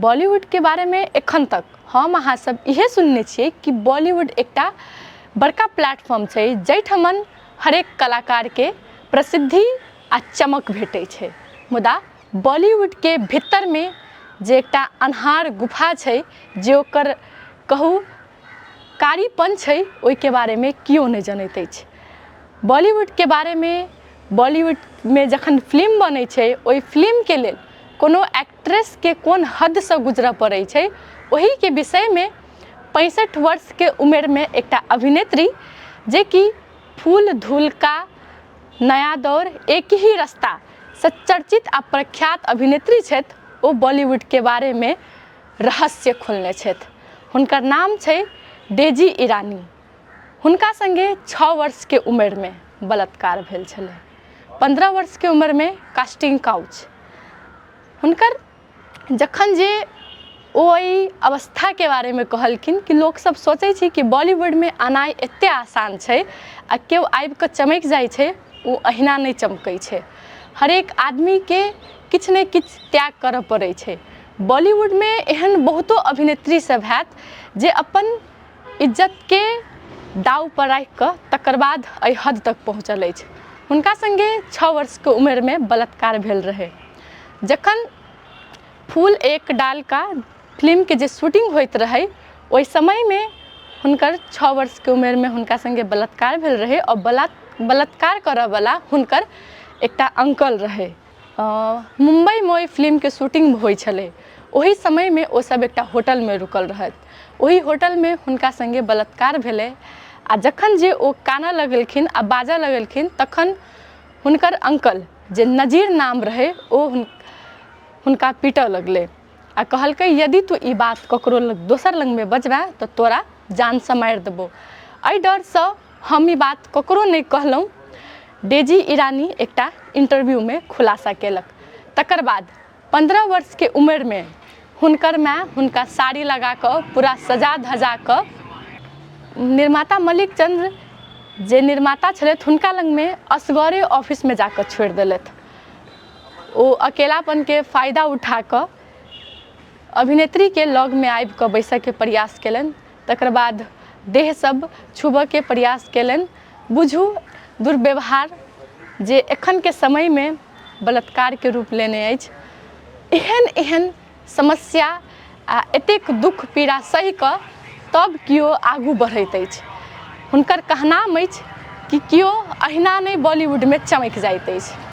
बॉलीवुडके बारेमे एखन तक हम अहाँ सब इहे सुनने छियै कि बॉलीवुड एकटा बड़का प्लेटफॉर्म छै जाहिठमन हरेक कलाकारके प्रसिद्धि आ चमक भेटै छै। मुदा बॉलीवुडके भीतरमे जे एकटा अन्हार गुफा छै, जे ओकर कहू कारीपन छै, ओहिके बारेमे केओ नहि जनैत अछि। बॉलीवुडके बारेमे, बॉलीवुडमे जखन फिल्म बनै छै, ओहि फिल्मके लेल कोनो एक्ट्रेसके कोन हदसँ गुजरऽ पड़ै छै, ओहिके विषयमे 65 वर्षके उमेरमे एकटा अभिनेत्री, जेकि फूल धूल का नया दौर, एक ही रास्ता सँ चर्चित आ प्रख्यात अभिनेत्री छथि, ओ बॉलीवुडके बारेमे रहस्य खोलने छथि। हुनकर नाम छै डेजी ईरानी। हुनका सङ्गे 6 वर्षके उमेरमे बलात्कार भेल छलै। 15 वर्षके उम्रमे कास्टिंग काउच। हुनकर जखन जे ओ एहि अवस्थाके बारेमे कहलखिन कि लोकसभ सोचै छै कि बॉलीवुडमे आनाइ एतेक आसान छै आ केओ आबिकऽ चमकि जाइ छै, ओ अहिना नहि चमकै छै। हरेक आदमीके किछु ने किछु त्याग करऽ पड़ै छै। बॉलीवुडमे एहन बहुतो अभिनेत्री सब हैत जे अपन इज्जतके दावपर राखिकऽ तकर बाद एहि हद तक पहुँचल अछि। हुनका सङ्गे 6 वर्षके उमेरमे बलात्कार भेल रहै। जखन फूल एक डाल का फिल्मके जे शूटिंग होइत रहै, ओहि समयमे हुनकर 6 वर्षके उमेरमे हुनका सङ्गे बलात्कार भेल रहै आओर बलात्कार करऽवला हुनकर एकटा अंकल रहै। मुम्बइमे ओहि फिल्मके शूटिंग होइ छलै, ओहि समयमे ओसभ एकटा होटलमे रुकल रहथि। ओहि होटलमे हुनका सङ्गे बलात्कार भेलै आ जखन जे ओ कानऽ लगलखिन आ बाजऽ लगलखिन, तखन हुनकर अंकल जे नजीर नाम रहै, ओ हुनका पीटऽ लगलै आ कहलकै, यदि तू ई बात ककरो लग दोसर लगमे बजबे तऽ तोरा जानसँ मारि देबौ। एहि डरसँ हम ई बात ककरो नहि कहलहुँ, डेजी ईरानी एकटा इंटरव्यूमे खुलासा केलक। तकर बाद 15 वर्षके उम्रमे हुनकर माय हुनका साड़ी लगा कऽ पूरा सजा धजा कऽ निर्माता मलिक चंद्र जे निर्माता छलथि, हुनका लगमे असगरे ऑफिसमे जाकऽ छोड़ि देलथि। ओ अकेलापनके फायदा उठा कऽ अभिनेत्रीके लगमे आबि कऽ बैसऽके प्रयास केलनि, तकर बाद देह सब छुबऽके प्रयास केलनि। बुझू दुर्व्यवहार जे एखनके समयमे बलात्कारके रूप लेने अछि। एहन एहन समस्या आ एतेक दुःख पीड़ा सहि कऽ तब केओ आगू बढ़ैत अछि। हुनकर कहनाम अछि कि केओ अहिना नहि बॉलीवुडमे चमकि जाइत अछि।